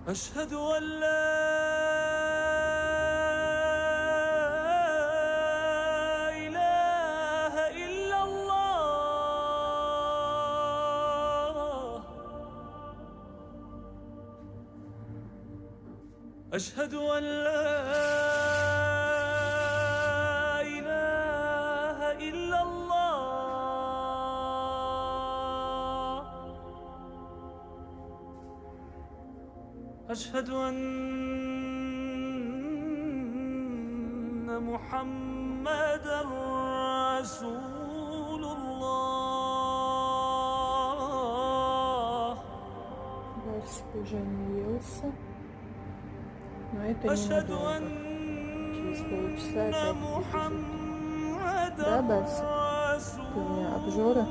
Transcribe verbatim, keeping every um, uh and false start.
أشهد أن لا إله إلا الله. أشهد أن لا إله إلا الله. أشهد أن محمدا رسول الله. Барс уже наелся, но это أشهد ненадолго. Через полчаса أن опять будет. Да, محمدا Барс? Ты у меня обжора.